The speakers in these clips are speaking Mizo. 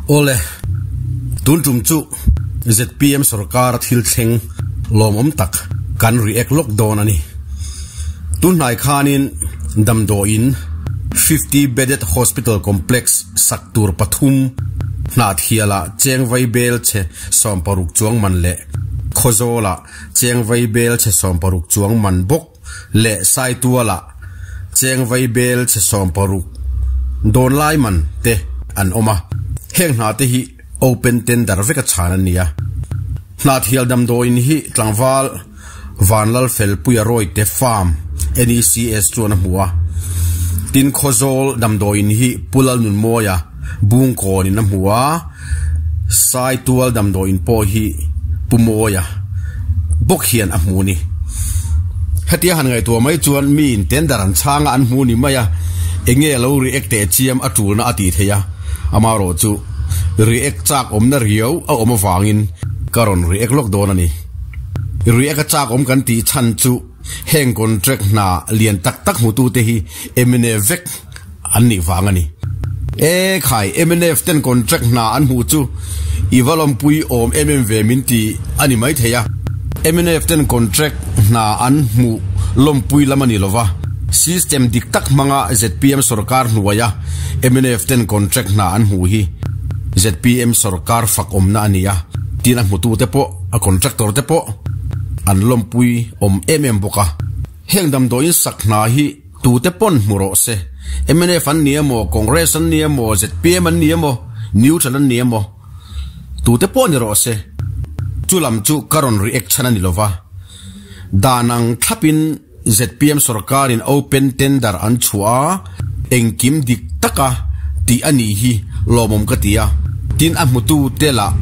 Awle, tun tum chu zpm sorkar a thil thleng lawmawm tak kan react lawk dawn a ni. Tun hnai khanin damdawiin 50 bedded hospital complex sak tur pathum Hnahthialah cheng vaibel chhe 60 chuang man leh Khawzawlah cheng vaibel chhe 60 chuang man bawk leh Saitualah cheng vaibel chhe 60 dawn lai man te an awm a. Heng hna te hi open tender vek a chhan an ni a. Hnahthial damdawiin hi tlangval Vanlalfelpuia Rawite Farm, NECS, chuan a hmu a. Tin, Khawzawl damdawiin hi Pu Lalnunmawia Bungkawnin a hmu a, Saitual damdawiin pawh hi Pu Mawia bawk hian a hmu a ni. Hetia han ngaihtuah mai chuan miin tender an chhang a, an hmu ni mai a, enge lo react teh chiam a tulna a tih theih a, amaherawh chu react chak awmna riau a awm avangin ka rawn react lawk dawn a ni. React a chak awm kan tih chhan chu heng contract hna lian tak tak hmutute hi mnf vek an nih vang a ni. E khai, mnf ten contract hna an hmuh chu i va lawmpui awm em em ve min ti a ni maithei a. Mnf ten contract hna an hmuh lawmpui lam a ni lova, system dik tak hmanga zpm sorkar hnuaia mnf ten contract hna an hmuh hi zpm sorkar fak awmna a ni a, tin a hmutute pawh a contractor te pawh an lawmpui awm em em bawk a. Heng damdawiin sak hna hi tute pawn hmu rawh se, mnf an ni emaw, Congress an ni emaw, zpm an ni emaw, neutral an ni emaw, tute pawh ni rawh se. Chu lam chu ka rawn react chhan a ni lova, dan ang thlapin zpm sorkarin open tender an chhuah a, engkim dik taka tih a nih hi lawmawm ka ti a. Tin, a hmutute lah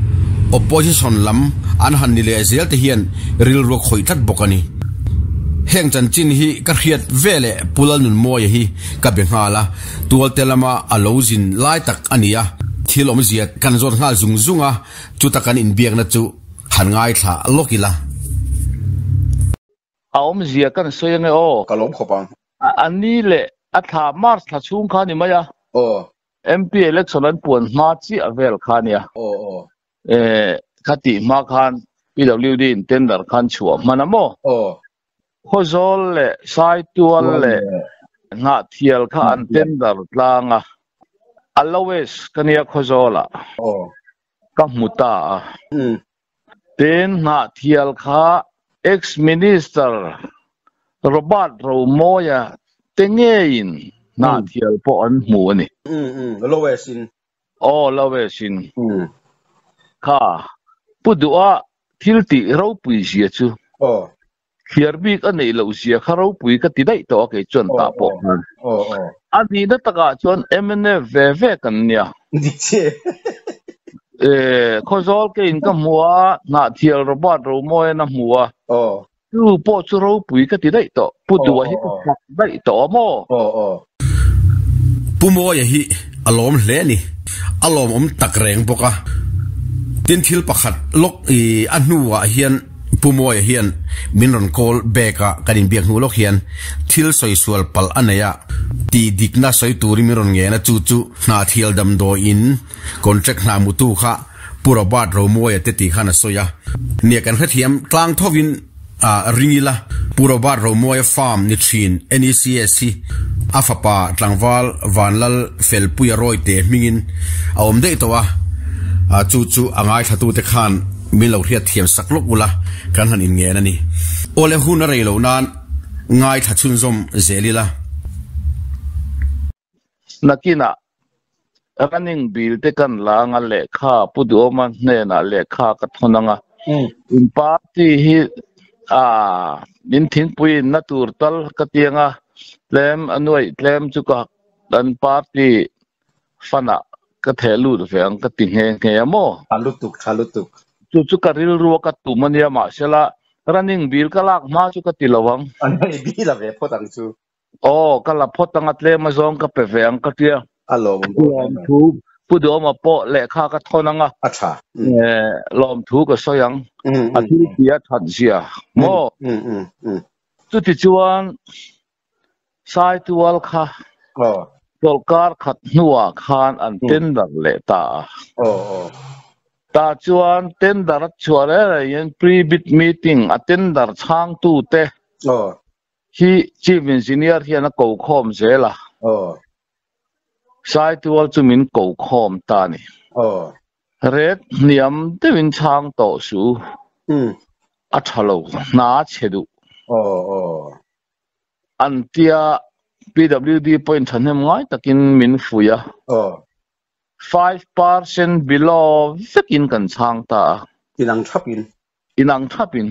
opposition lam an han ni leh zel te hian rilru a khawih tlat bawk a ni. Heng chanchin hi ka hriat ve leh Pu Lalnunmawia hi ka be nghal a, tualte lama a lo zin lai tak a ni a, thil awmzia kan zawt nghal zung zung a, chuta kan inbiakna chu han ngaithla lawk ila. A awmzia kan sawi ange aw. Ka lawm khawp ang. A ni leh a thla March thla chhung kha a ni mai a. Aw. MP election an puan hma chiah vel kha a nia. Aw aw. Eh kha tih hma khan PWD in tender khan chhuah hman a maw? Aw. Khawzawl leh Saitual leh Hnahthial kha an tender tlang a. A lowest ka nia Khawzawlah. Aw. Ka hmu ta a. Tin, Hnahthial kha ex-minister Robert Romawia te ngeiin Hnahthial pawh an hmu a ni. Lowest in. Aw, lowest in. Kha, Pu Duha thil tih ropui zia chu. Aw. Thliar bik a neih loh zia kha ropui ka ti daih tawh a kei chuan tah pawh khan. A nihna takah chuan mnf ve ve kan nia. Dik che. E, Khawzawl keiin ka hmu a, Hnahthial Robert Romawian a hmu a. Chu pawh chu ropui ka ti daih tawh. Pu Duha hi ka fak daih tawh a maw? Pu Mawia hi a lawm hle a ni. A lawmawm tak reng bawk a. Tin thil pakhat lawk i a hnuah hian Pu Mawia hian min rawn call back a, kan inbiak hnu lawk hian thil sawi sual palh a nei a, tih dikna sawi turin min rawn ngen a, chu chu Hnahthial damdawiin contract hna mutu kha Pu Robert Romawia te tih khan a sawi a. Nia kan hrethiam tlang thovin ring ila, Pu Robert Romawia farm ni thin NECS hi a fapa tlangval Vanlal Felpuia Rawite hmingin a awm daih tawh a, chu chu a ngaithlatute khan Min lo hriat thiam sak lawk ula kan han inngen a ni. Awle hun a rei loh nan ngaithla chhunzawm zel ila. Nakinah running bill te kan la anga lehkha Pu Duhawma hnenah lehkha ka thawn anga in party hi min thingpui inna tur tal ka ti anga tlem a nuaih tlem chu ka kan party Fana ka theh lut ve ang ka ti nghe nghe a maw? Tha lutuk, tha lutuk. Chu chu ka rilru a ka tum a nia mahsela running bill ka lak hma chu ka ti lo ang. A nei bil a ve phawt ang chu. Aw, ka la phawt ang a tlem a zawng ka pe ve ang ka tia. A lawmawm dawn hle mai. Lawmthu Pu Duhawma pawh lehkha ka thawn ang a. A tha. Lawmthu ka sawi ang. A thil ti a that zia maw? Chutichuan Saitual kha. Aw. Chawlhkar khat hnuah khan an tender leh ta a. Tah chuan tender a chhuah reng rengin pre-bid meeting a tender chhangtute hi Chief Engineer hian a ko khawm zel a. Saitual chu min ko khawm ta a ni. Ret hniam deuhin chhang tawh suh u. A tha lo, hna a chhe duh. An tia PWD pawhin thahnem ngai takin min fuih a. 5% below vekin kan chhang ta a. Inang thapin. Inang thapin.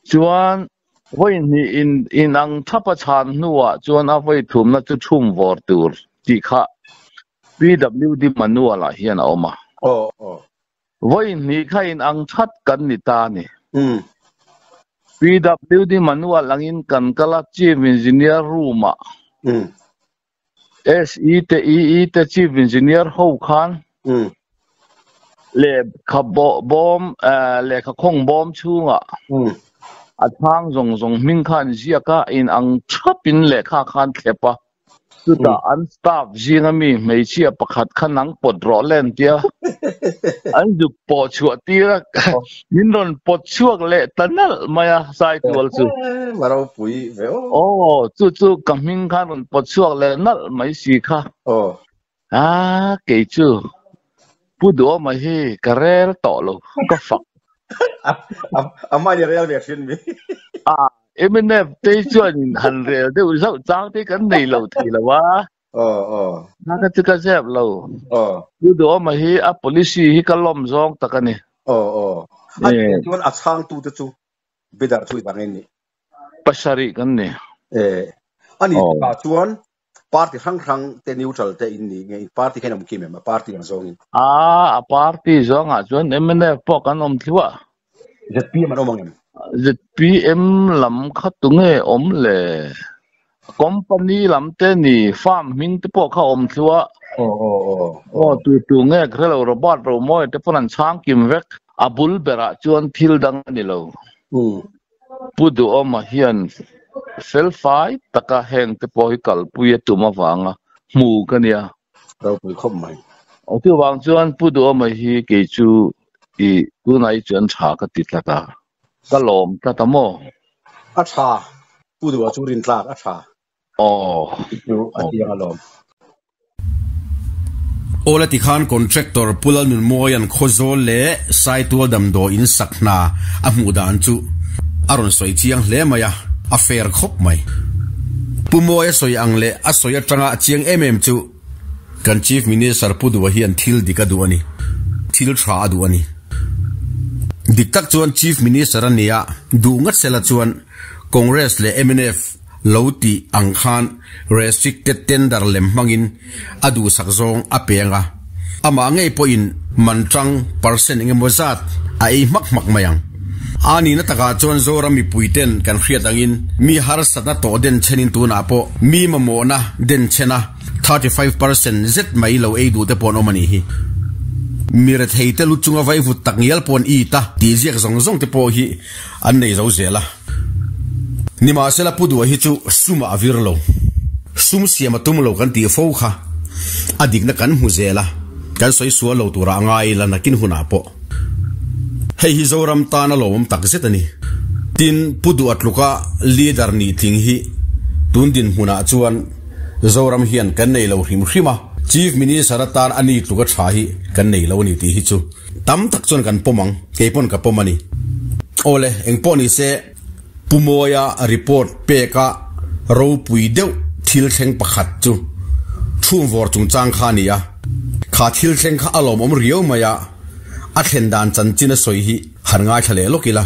Chuan vawi hnih in inang thapa chhan hnuah chuan a vawi thumna chu chhum vawr tur tih kha PWD manual ah hian a awm a. Vawi hnih kha inang that kan ni ta a ni. PWD manual angin kan kal a, Chief Engineer room ah SE te EE te Chief Engineer ho khan lehkha bawm lehkha khawng bawm chhungah a chhang zawng zawng hming kha an ziak a, inang thapin lehkha khan thlep a. Chutah an staff zinga mi hmeichhia pakhat kha nang pawt rawh le an tia. An zuk pawh chhuah tir a, min rawn pawt chhuak leh ta nalh mai a Saitual chu. Va ropui ve aw. Aw, chu chu ka hming khan rawn pawt chhuak leh nalh mai si kha. Aw. A, kei chu Pu Duhawma hi ka rel tawh lo, ka fak. A mahni rel ve hrin mi. A, mnf te hi chuan in han rel deuh zauh chang te kan nei lo thei lo a. Aw, aw. Na ka chu ka zep lo. Aw. Pu Duhawma hi a policy hi ka lawm zawng tak a ni. Aw, aw. A chuan a chhangtu te chu bidar chu i dang em ni? Pasarih kan ni. Eh, ani takah chuan Party hrang hrang te neutral te in ni nge in party kha in awm kim em a party ang zawngin? A, a party zawngah chuan mnf pawh kan awm thliu a. ZPM an awm ang em? ZPM lam kha tunge awm le? Company lam te ni, farm hming te pawh kha awm thliu a. Aw aw aw. Aw tu tu nge ka hre lo, Robert Romawia te pawn an chhang kim vek. A bul berah chuan thil dang a ni lo. Pu Duhawma hian felfai taka heng te pawh hi kalpui a tum avanga hmu ka nia. Ropui khawp mai. Aw chuvang chuan Pu Duhawma hi kei chu i tunah hi chuan tha ka ti tlat a, ka lawm tlat a maw? A tha, Pu Duha chu rintlak a tha. Aw. Chu a chiang alawm. Awla tikhan contractor Pu Lalnunmawia'n Khawzawl leh Saitual damdawi in sak hna a hmuh dan chu a rawn sawi chiang hle mai a, a fair khawp mai. Pu Mawia sawi ang leh a sawi atanga a chiang em em chu kan Chief Minister Pu Duha hian thil dik a duh a ni, thil tha a duh a ni. Dik tak chuan Chief Minister a nia duh ngat sela chuan Congress leh mnf lo tih ang khan restricted tender lem hmangin a duhsak zawng a peng a, amah ngei pawhin man tang percent engemaw zat a ei hmak hmak mai ang. A nihna takah chuan Zoram mipuiten kan hriat angin mi harsatna tawh denchhenin tunah pawh mi mamawhna denchhena 35% zet mai lo ei duhte pawh an awm a nih hi. Mi retheite lu chunga vaivut tak ngial pawh an it a tih ziak zawng zawng te pawh hi an nei zo zel a. Nimahsela Pu Duha hi chu sumah a vir lo. Sum siam a tum lo kan tih fo kha a dikna kan hmu zel a, kan sawi sual lo turah a ngai ila nakin hunah pawh. Hei hi Zoram tan a lawmawm tak zet a ni. Tin, Pu Duha tluka leader nih tling hi tun dinhmunah chuan Zoram hian kan nei lo hrim hrim a, Chief Minister atan a ni tluka tha hi kan nei lo a ni tih hi chu Tam tak chuan kan pawm ang, kei pawn ka pawm a ni. Awle, eng pawh ni se, Pu Mawia report peka ropui deuh thil thleng pakhat chu Chhungvawr chungchang kha a ni a. Kha thil thleng kha a lawmawm riau mai a, a thlen dan chanchin a sawi hi han ngaithla leh lawk ila.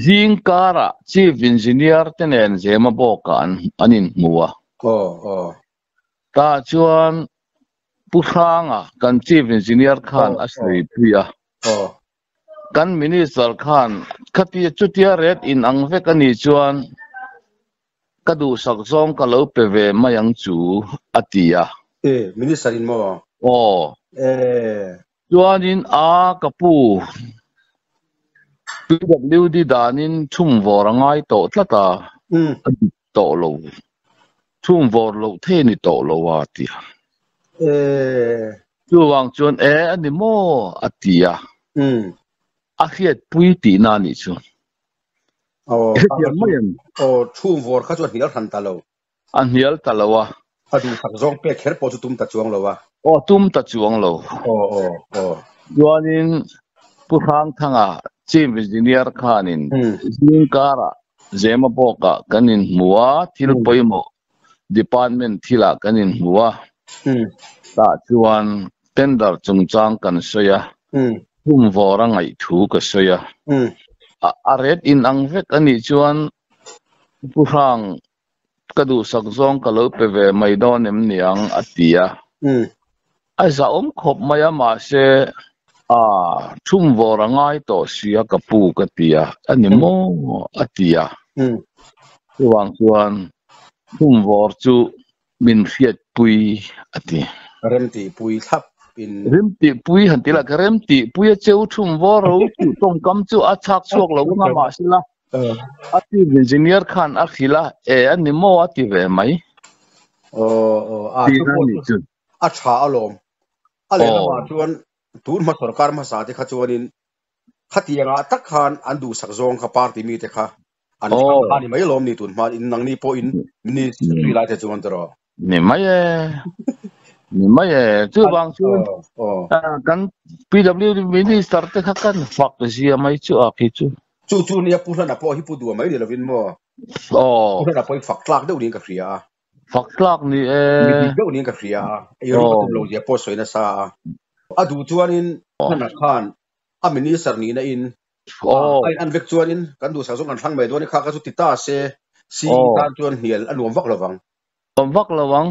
Zing karah Chief Engineer te nen Zema bawkah an inhmu a. Aw, aw. Tah chuan Pu Hranga kan Chief Engineer khan a sawi pui a. Kan Minister khan khatia chutia ret in ang vek a nih chuan ka duhsak zawng ka lo pe ve mai ang chu a ti a. E, Minister in maw? Aw. E. Chuanin a ka pu PWD danin chhumvawr a ngai tawh tlat a, a dik tawh lo. Chhung vawr loh thei a ni tawh lo a, a ti a. Chuvang chuan, E, a ni maw? a ti a. A hriatpui tihna a nih chu. Aw, I hrethiam mai em? Aw, chhung vawr kha chu a hnial hran ta lo. A hnial ta lo a. A duhsak zawng pek kher pawh chu tum ta chuang lo a. Aw, tum ta chuang lo. Aw, aw, aw. Chuanin Pu Hrangthanga, Chief Engineer khanin zingkarah Zema bawkah kan inhmu a, thil pawimawh department thilah kan inhmu a. Tah chuan tender chungchang kan sawi a, khum vawr a ngaih thu ka sawi a. A ret inang vek a nih chuan Pu Hrang ka duhsak zawng ka lo pe ve mai dawn em niang a ti a. A zahawm khawp mai a mahse a thum vawr a ngai tawh si a ka pu ka ti a, a ni maw a ti a. Chuvang chuan thum vawr chu min hriatpui a ti. Remtihpui thlap in. Remtihpui han ti la ka remtihpui a cheu thum vawr ro tih tawngkam chu a chhak chhuak lo anga mahsela a chief engineer khan a hrilh a, e a ni maw a ti ve mai. Aw aw a chu pawh chu a tha alawm. A lehlamah chuan tun hma sorkar hmasa te kha chuanin khatiangah tak khan an duhsak zawng kha party mite kha An thlang kha ni mai lawm ni tun hma in nangni pawh in ministry lai te chuan tiraw. Ni mai e, ni mai e. Chuvang chuan kan PWD minister te kha kan fak zia mai chu a khi chu. Chu chu nia Pu Hlana pawh hi Pu Dua mai ni lovin maw. Aw. Pu Hlana pawh hi fak tlak deuh niin ka hria a. Fak tlak ni e. Mi dik deuh niin ka hria a. Ei rawng a tum lo zia pawh sawi nasa a. A duh chuanin Hlana khan a minister nihna in Aw. A in an vek chuanin kan duhsak zawng kan thlang mai dawn i kha kha chu ti ta se CE tan chuan hnial a nuam vak lovang. Nuam vak lovang.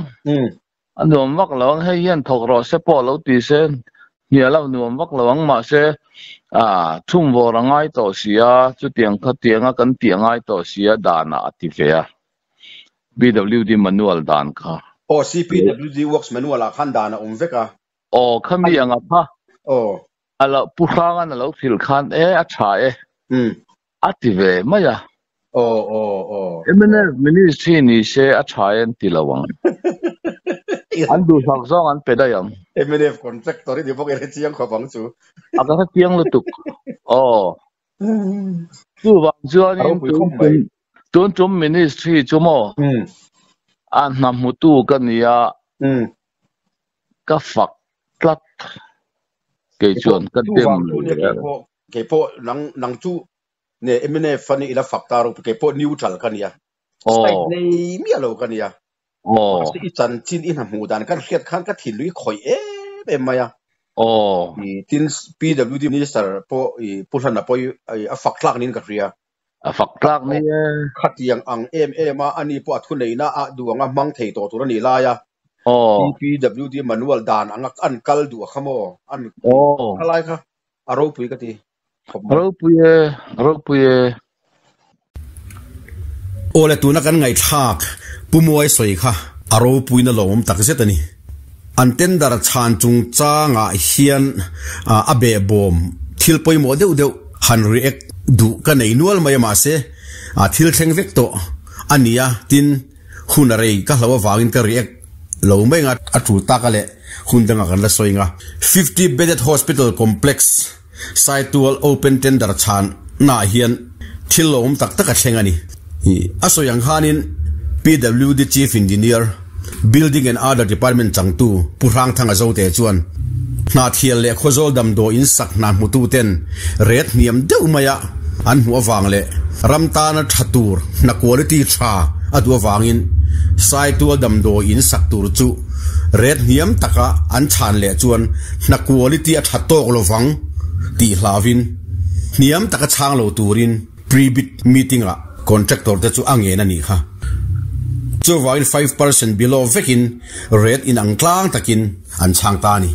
A nuam vak lovang hei hian thawk rawh se pawh lo ti se hnial a nuam vak lovang mahse thum vawr a ngai tawh si a chutiang kha tianga kan tih a ngai tawh si a danah a ti ve a PWD manual dan kha. Aw CPWD works manual ah khan dan a awm vek a. Aw khami anga kha. Aw. A lo Pu Hranga'n a lo hrilh khan e a tha e a ti ve mai a. Aw aw aw. Mnf ministry ni se a tha e an ti lo ang. An duhsak zawng an pe daih ang. Mnf contractor i ni bawk e hre chiang khawp ang chu. A ka hre chiang lutuk. Aw. Chuvang chuanin tun tum ministry chu maw a hna hmutu ka nia ka fak tlat kei chuan ka dem lo hle. Kei pawh nang nang chu ne mnf a ni ila fak ta ro kei pawh neutral ka nia side nei miah lo ka nia mahse i chanchin i hna hmuh dan kan hriat khan ka thinlung i khawih em em mai a tin PWD minister pawh i Pu Hlana pawh i a fak tlak niin ka hria. A fak tlak ni e. Khatiang ang em em a, ani pawh a thuneihna a duh anga hmang thei tawh tur a nih lai a. PPWD manual dan anga an kal duh a kha maw? An kal lai kha a ropui ka ti khawp mai. Ropui e, ropui e. Aw le tuna kan ngaihthlak Pu Muai sawi kha a ropuina lawmawm tak zet a ni. An tender chhan chungchangah hian a behbawm thil pawimawh deuh deuh han react duh ka nei nual mai a mahse thil thleng vek tawh a ni a tin hun a rei ka hlo avangin ka react lo mai anga a tul tak a leh hun dangah kan la sawi anga 50 bedded hospital complex Saitual open tender chhan naah hian thil lawmawm tak tak a thleng a ni. A sawi ang khanin PWD Chief Engineer, Building and Other Department changtu Pu Hrangthanga Zote chuan Hnahthial leh Khawzawl damdawi in sak hna hmututen ret hniam deuh maia an hmuh avang leh ram tana tha tur hna quality tha a duh avangin Saitual damdawi in sak tur chu ret hniam taka an chhan leh chuan Hna quality a tha tawk lovang tih hlauvin hniam taka chhang lo turin pre-bid meeting-ah contractor te chu a ngen a nih kha. Chuvangin 5% below vekin rate inang tlang takin an chhang ta a ni.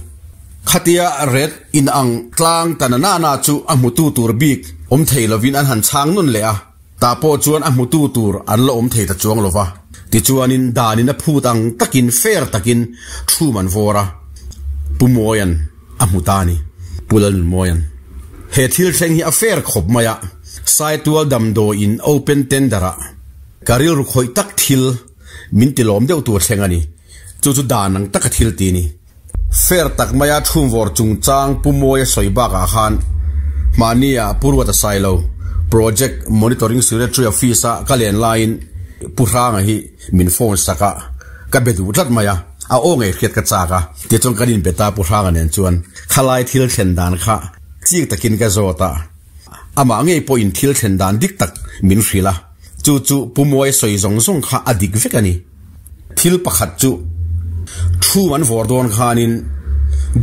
Khatia rate inang tlang ta na na chu a hmutu tur bik awm thei lovin an han chhang nun leh a. Tah pawh chuan a hmutu tur an la awm thei ta chuang lo va, tichuanin danin a phut ang takin fair takin thum an vawr a, Pu Mawia'n a hmu ta a ni. Pu Lalnunmawia'n he thil thleng hi a fair khawp mai a, Saitual damdawiin open tender-ah ka rilru khawih tak thil min ti lawm deuh tur thleng a ni. Chu chu dan ang taka thil ti ni. Fair tak maia chhungvawr chungchang Pu Mawia sawi bakah khan mahnia Pu Ruata Sailo Project Monitoring Secretary Office-a ka len laiin Pu Hranga hi min phone sak a, ka be duh tlat mai a, a aw ngei hriat ka chak a, tichuan kan inbe ta Pu Hranga nen chuan khalai thil thlen dan kha chik takin ka zawt a, amah ngei pawhin thil thlen dan dik tak min hrilh a, chu chu Pu Mawia sawi zawng zawng kha a dik vek a ni. Thil pakhat chu thu an vawr dawn khanin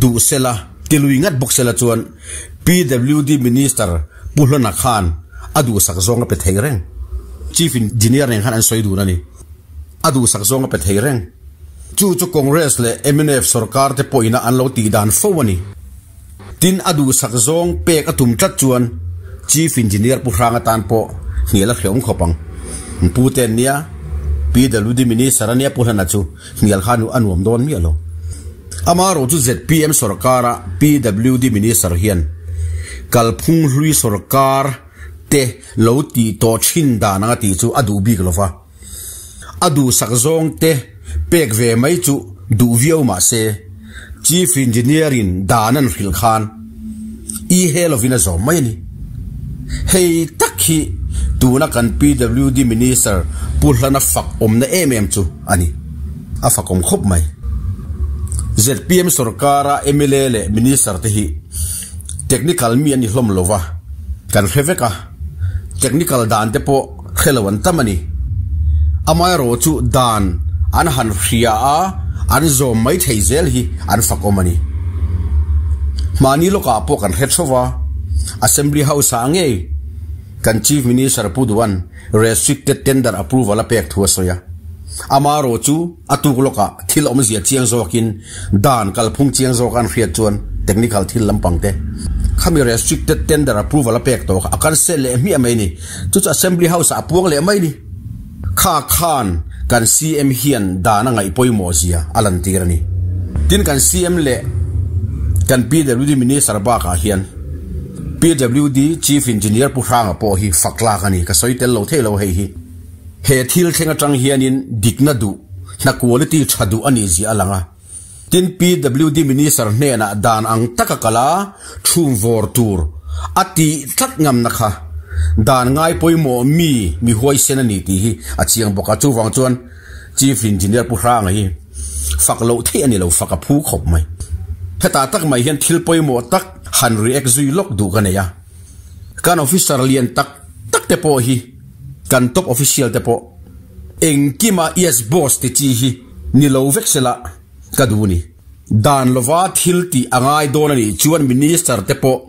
duh sela, ti lui ngat bawk sela chuan PWD Minister Pu Hlawna khan a duhsak zawng a pe thei reng. Chief Engineer nen khan an sawi dun a ni. A duhsak zawng a pe thei reng. Chu chu Congress leh mnf sorkar te pawhina an lo tih dan fo a ni. Tin, a duhsak zawng pek a tum tlat chuan Chief Engineer Pu Hranga tan pawh hnial a hreawm khawp ang. Pu te an nia, PWD Minister a nia Pu Hlana chu hnial kha a nuam dawn miah lo. Amaherawh chu zpm sorkara PWD Minister hian kalphung hlui sorkar te lo tih tawh thin dan anga tih chu a duh bik lo va. A duhsak zawng te pek ve mai chu duh viau mah se, Chief Engineer in dan an hrilh khan i he lovin a zawm mai a ni. Hei tak hi tuna kan PWD Minister Pu Hlana fak awmna em em chu a ni. A fakawm khawp mai. Zpm sorkara mla leh Minister te hi technical mi an ni hlawm lova kan hre vek a, technical dan te pawh hre lo an tam a ni. Amaherawh chu dan an han hria a, an zawm mai thei zel hi an fakawm a ni. Mahni lawkah pawh kan hre theuh va, Assembly House-ah ngei kan Chief Minister Pu Duan Restricted Tender Approval a pek thu a sawi a. Amaherawh chu a tuk lawkah thil awmzia chiang zawkin dan kalphung chiang zawk an hriat chuan technical thil lampang te khami Restricted Tender Approval a pek tawh kha a cancel leh hmiah mai ni. Chu chu Assembly House ah a puang leh mai ni. Kha khan kan CM hian dan a ngaih pawimawh zia a lantir a ni. Tin kan CM leh kan PWD Minister bakah hian PWD Chief Engineer Pu Hranga pawh hi fak tlak a ni. Ka sawi tel lo thei lo hei hi. He thil thleng atang hianin dikna duh, hna quality tha duh a nih zia a lang a. Tin PWD Minister hnenah dan ang taka kal a, chhung vawr tur a tih tlat ngamna kha dan ngai pawimawh mi mi huaisen a ni tih hi a chiang bawk a. Chuvang chuan Chief Engineer Pu Hranga hi fak loh theih a ni lo, fak a phu khawp mai. Hetah tak mai hian thil pawimawh tak han react zui lawk duh ka nei a. Kan officer lian tak tak te pawh hi kan top official te pawh engkima yes boss ti chi hi ni lo vek sela ka duh ni. Dan lova thil tih a ngai dawn a nih chuan minister te pawh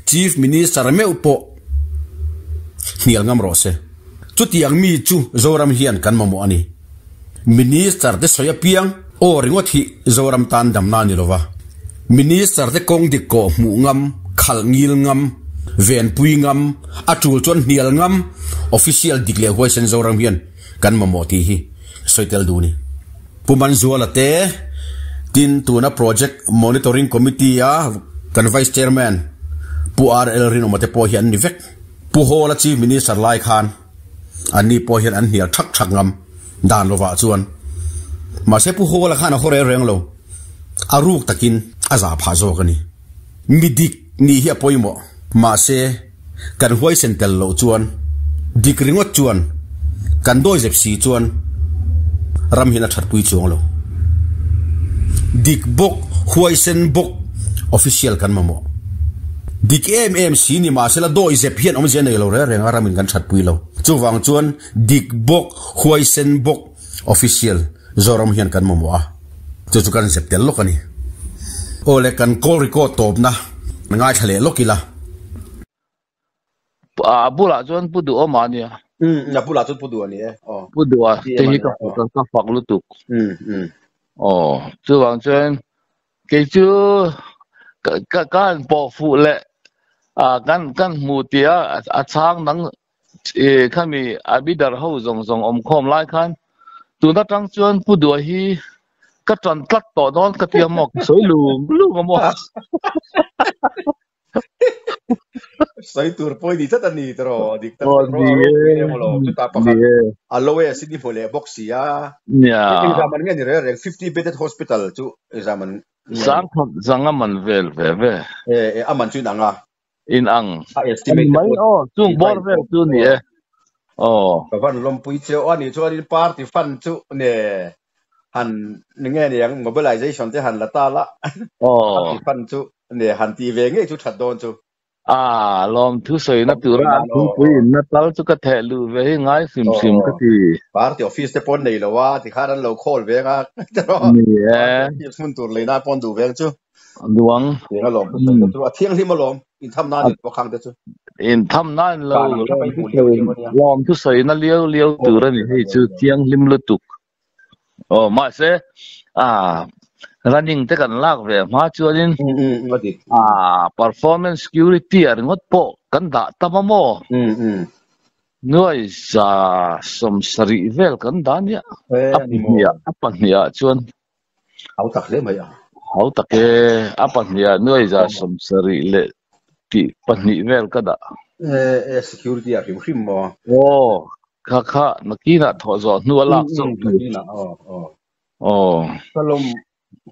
chief minister meuh pawh hnial ngam rawh se. Chutiang mi chu Zoram hian kan mamawh a ni. Minister te sawi apiang aw ringawt hi Zoram tan damna a ni lova. Minister te kawng dik kawh hmuh ngam, khalh ngil ngam, venpui ngam, a tul chuan hnial ngam official dik leh huaisen Zoram hian kan mamawh tih hi sawi tel duh a ni. Pu Manzuala te tin tuna Project Monitoring Committee a kan Vice Chairman Pu RL Rinawma te pawh hi an ni vek. Pu Hawla Chief Minister lai khan Anni pawh hian an hnial thak thak ngam dan lovah chuan. Mahse Pu Hawla khan a haw reng reng lo. A ruk takin a zah phah zawk a ni. Mi dik nih hi a pawimawh. Mahse kan huaisen tel loh chuan dik ringawt chuan kan dawi zep si chuan ram hian a thatpui chuang lo. Dik bawk, huaisen bawk official kan mamawh. Dik em em si ni mahsela dawi zep hian awmzia nei lo reng reng a ramin kan thatpui lo. Chuvang chuan dik bawk, huaisen bawk official Zoram hian kan mamawh a, chu chu kan zep tel lawk a ni. Aw le kan call record tawpna ngaithla leh lawk ila. A bulah chuan Pu Duhawma a nia. Umm a bulah chuan Pu Duh a ni e. Aw. Pu Duha te hi ka fak lutuk. Umm umm. Aw chuvang chuan Kei chu ka ka han pawh fuh leh a kan kan hmu tih a a chhang dang e khami a bidar ho zawng zawng awm khawm lai khan tun atang chuan Pu Duha hi ka tan tlat tawh dawn ka ti a maw ka sawi lung lung a maw. Sawi tur pawh i ni tlat a ni tiraw? Dik tak Aw chu ni a e, ropui em alawm. Chutah ni pakhat e. a lo e asin i hmu leh bawk si a. Nia. Engzah man nge ni reng reng 50 bedded hospital chu engzah man nge? Sangkhat zanga man vel ve ve. E, e, a man chu in ang a. In ang. A Ani estimate te mai pawh aw, chung bawr design vel pawh chu ni aw. e. Aw. Ka van lawmpui che aw ani chuanin party fund chu ne han nge niang mobilization te han la ta la. Aw. Party fund chu ne han ti ve ngei chu that dawn chu. A, lawmthu sawina Lawmthu tura sawi an nan aw thingpui aw. inna tal chu ka theh luh ve hi ngai hrim Aw hrim aw. ka ti. Party office te pawn nei lo a tikhan an lo call veng a tiraw. Ni Party e. office hmun tur lei nan pawn duh veng chu. Duang. Tiang a lawmthu sawina Um. chu a thianghlim alawm intham nan A in pawh khang te chu. intham nan lo Dan ang thlap a i lawmthu hmuh liau sawi liau ania. lawmthu sawina liau liau Aw tur a ni sawina hei liau chu liau. thianghlim lutuk. Aw mahse a running te kan lak ve hma chuanin Um um a dik. a performance security a ringawt pawh kan dah tam a maw? Um um. Nuai za sawm sarih vel kan dah nia E a a ni maw? pahnih ah a pahnih ah chuan. Hau tak hle mai a. Hau tak e, a pahnih ah nuai za sawm sarih leh tih pahnih vel ka dah. E e security ah hrim hrim maw? Aw, kha kha nakinah thawh zawh hnu a lak zawk tur. Nakinah aw aw. Aw. Ka lawm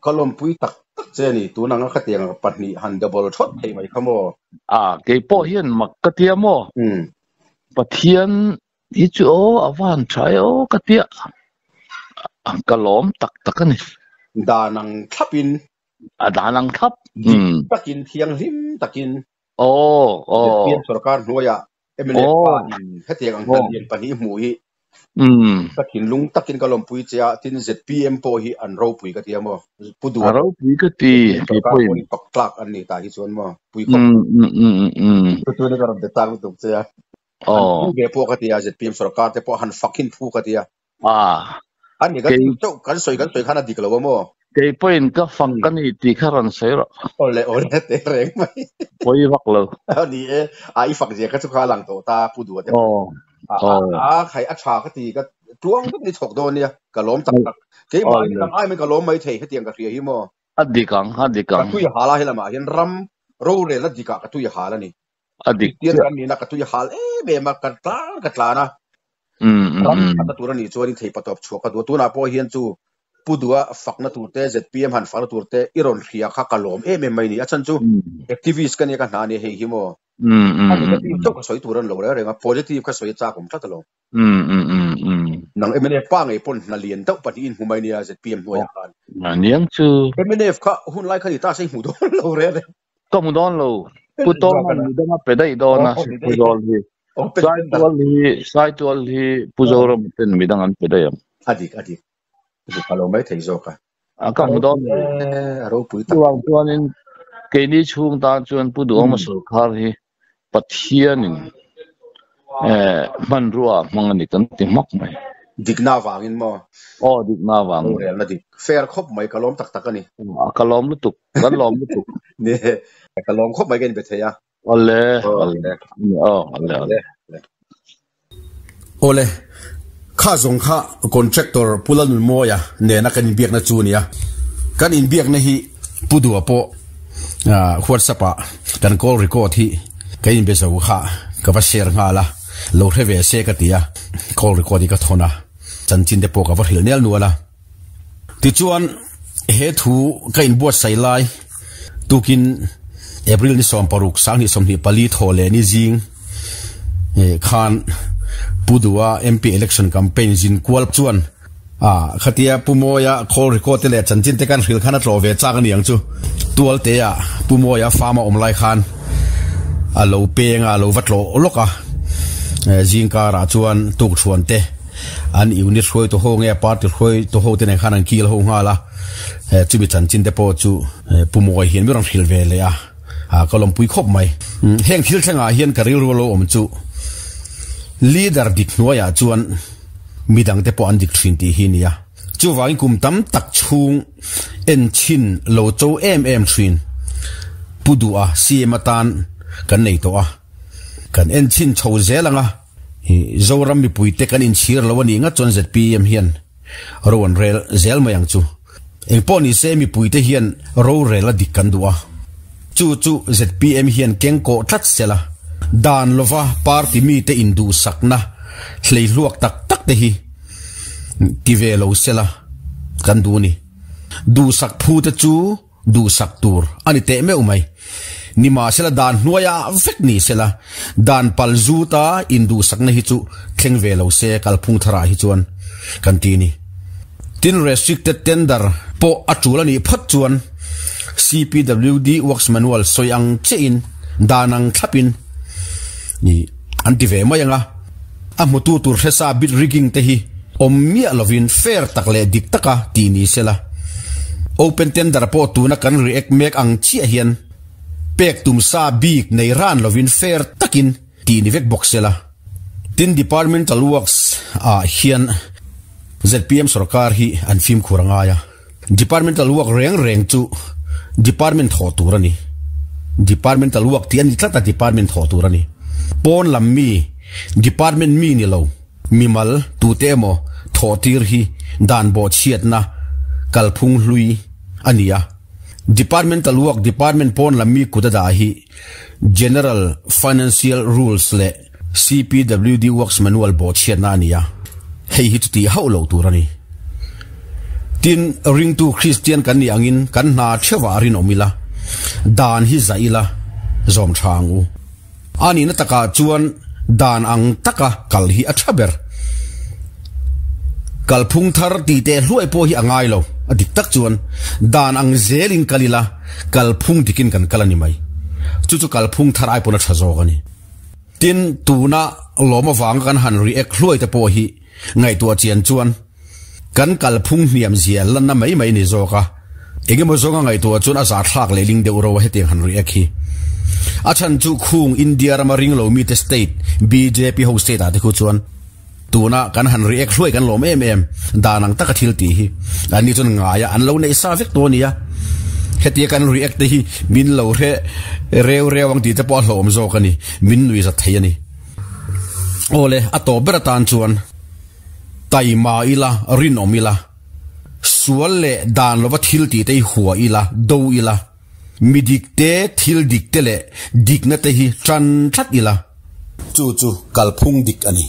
ka lawmpui tak tak che a ni, tun anga khatiang pahnih han double thawt thei mai kha maw? A, keipawh hian mak ka tia maw? Um. Pathian hi chu aw a va han tha e aw ka tia ka lawm tak tak a ni. Dan ang thlapin. A dan ang thlap. Dik takin thianghlim takin. Aw aw. ZPM sorkar hnuaiah mla pa in hetiang ang hna lian pahnih hmuh hi ka thinlung takin ka lawmpui che a, tin ZPM pawh hi an ropui ka ti a maw? Pu A Duha ropui ka ti ZPM sorkar keipawhin. pawh hi fak tlak an ni tah hi chuan maw pui khawp. Chu chuan ka rawn be tak lutuk che a. An Aw. phu ve pawh ka ti a, ZPM sorkar te pawh han fak hin phu ka ti a. Ah. A negative chauh kan sawi kan sawi khan a dik lo a maw? Kei pawhin ka fak ka ni tih kha rawn sawi rawh. Awle awle teh reng mai. Pawi vak lo. A ni e, a i fak zia kha chu kha a lang tawh ta Pu Duha te pawh. Aw. A Aw. a khai a tha ka ti ka tuang vek ni chhawk dawn nia, ka lawm tak tak. Keimah hi nang aiin ka lawm mai thei hetiang ka hria hi maw? A dik ang, a dik Ka ang. tui hal a helamah hian ram rorelna dikah ka tui hal a ni. A dik Kristian chiah. kan nihna ka tui hal em em a, ka tlan ka tlan a. Mm, mm, Ram mm. thatna tur a nih chuanin theipa tawp chhuah ka duh a. Tunah pawh hian chu Pu Duha fakna tur te, ZPM han fakna tur te i rawn hria kha ka lawm em em mai ni. A chhan chu activist ka nia ka hna a nia hei hi maw. Mm, mm, A mm, negative mm. chauh ka sawi tur a ni lo reng reng a, positive kha sawi a chak awm tlat alawm. Mm, mm, mm, mm. Nang mnf pa ngei pawn hna lian deuh pahnih in hmu mai nia ZPM hnuaiah khan. Aniang chu. Mnf kha hun lai kha ni ta se i hmu dawn lo reng reng. Ka hmu dawn lo. Pu Tawna midang a pe daih dawn a, Pu Zawl hi. Saitual hi, Saitual hi Pu Zorama ten midang an pe daih ang. A dik, a dik. Dik a lo mai thei zawk a. A ka hmu dawn lo. A ropui tak. Chuvang chuanin keini chhung tan chuan Pu Duhawma sawrkar hi Pathianin hmanrua a hmang a ni kan ti hmak mai. Dikna avangin maw? Aw, dikna avangin. Rorelna dik. Fair khawp mai, ka lawm tak tak a ni. Ka lawm lutuk, kan lawm lutuk. Ni, ka lawm khawp mai ka inbe thei a. Awle, awle, aw, awle, awle. Awle, kha zawng kha contractor Pu Lalnunmawia nena kan inbiakna chu a nia. Kan inbiakna hi Pu Dua pawh WhatsApp ah kan call record hi ka inbe zo kha ka va share nghal a, lo hre ve se ka ti a, call record hi ka thawn a, chanchin te pawh ka va hrilh nel nual a. Tichuan he thu ka inbuatsaih lai tukin April ni 16 2024 thaw leh ni zing khan Pu Dua MP election campaign zin kual chuan a khatia Pu Mawia call record te leh chanchin te kan hrilh khan a tlawh ve chak a ni ang chu. Tualte ah Pu Mawia farm a awm lai khan a lo peng a, a lo va tlawh lawk a. Zing karah chuan tukthuan te An unit hruaitu ho nge party hruaitu ho te nen khan an kil ho nghal a, chumi chanchin te pawh chu Pu Mawi hian mi rawn hrilh ve leh a, ka lawmpui khawp mai. Heng thil thlengah hian ka rilru lo awm chu leader dik hnuaiah chuan midang te pawh an dik thin tih hi nia. Chuvangin kum tam tak chhung en chhin lo cho em em thin Pu Duha CM atan kan nei tawh a, kan en chhin chho zel ang a. Zoram mipuite kan inchhir lo a nih ngat chuan zpm hian ro an rel zel mai ang chu. Engpawh ni se mipuite hian rorel a dik kan duh a, chu chu zpm hian keng kawh tlat sela Dan lova party mite induhsakna hleihluak tak tak te hi ti ve lo sela kan duh a ni. Duhsak phu te chu duhsak tur a ni teh meuh mai. Nimahsela dan hnuaiah vek ni sela, dan pal zuta induhsakna hi chu thleng ve lo se kalphung tharah hi chuan kan ti a ni. Tin restricted tender pawh a tul a nih phawt chuan CPWD Works Manual sawi ang chiahin dan ang thlapin an ti ve mai ang a, a hmutu tur hresa bid rigging te hi awm miah lovin fair tak leh dik taka tih ni sela. Open tender pawh tuna kan react mek ang chiah hian pek tum sa bik nei ran lovin fair takin tih ni vek bawk sela. Tin Departmental Works ah hian zpm sorkar hi an fimkhur a ngai a. Departmental work reng reng chu department thawh tur a ni. Departmental work tih a ni tlat a, department thawh tur a ni. Pawn lam mi, department mi ni lo, mimal tute emaw thawh tir hi dan bawhchhiatna kalphung hlui a ni a. Departmental work department pawn lam mi kut a dah hi General Financial Rules leh CPWD Works Manual bawhchhiatna a ni a, hei hi chuti hauh loh tur a ni. Tin, ringtu Kristian kan nih angin kan hna theuhah rinawm ila, dan hi zah ila, zawm tha ang u. A nihna takah chuan dan ang taka kal hi a tha ber. Kalphung thar tih teh hluai pawh hi a ngai lo, a dik tak chuan dan ang zelin kal ila, kalphung dikin kan kal a ni mai. Chu chu kalphung thar ai pawn a tha zawk a ni. Tin, tuna lawm avanga kan han react hluai te pawh hi ngaihtuah chian chuan kan kalphung hniam zia lanna mai mai ni zawk a, engemaw zawnga ngaihtuah chuan a zahthlak leh ling deuh ro a hetiang han react hi. A chhan chu khung India rama ringlo mite state bjp ho state ah te khu chuan tuna kan han react hluai kan lawm em em dan ang taka thil tih hi anni chuan ngaia an lo neih sa vek tawh a nia. Hetia kan react te hi min lo hre reu reu ang tih te pawh a hlawhawm zawk a ni, min nui zat thei a ni. Awle, a tawp ber atan chuan taima ila, rinawm ila, sual leh dan lova thil tih te hi hua ila, do ila, mi dik te, thil dik te leh dikna te hi tan tlat ila. Chu chu kalphung dik a ni.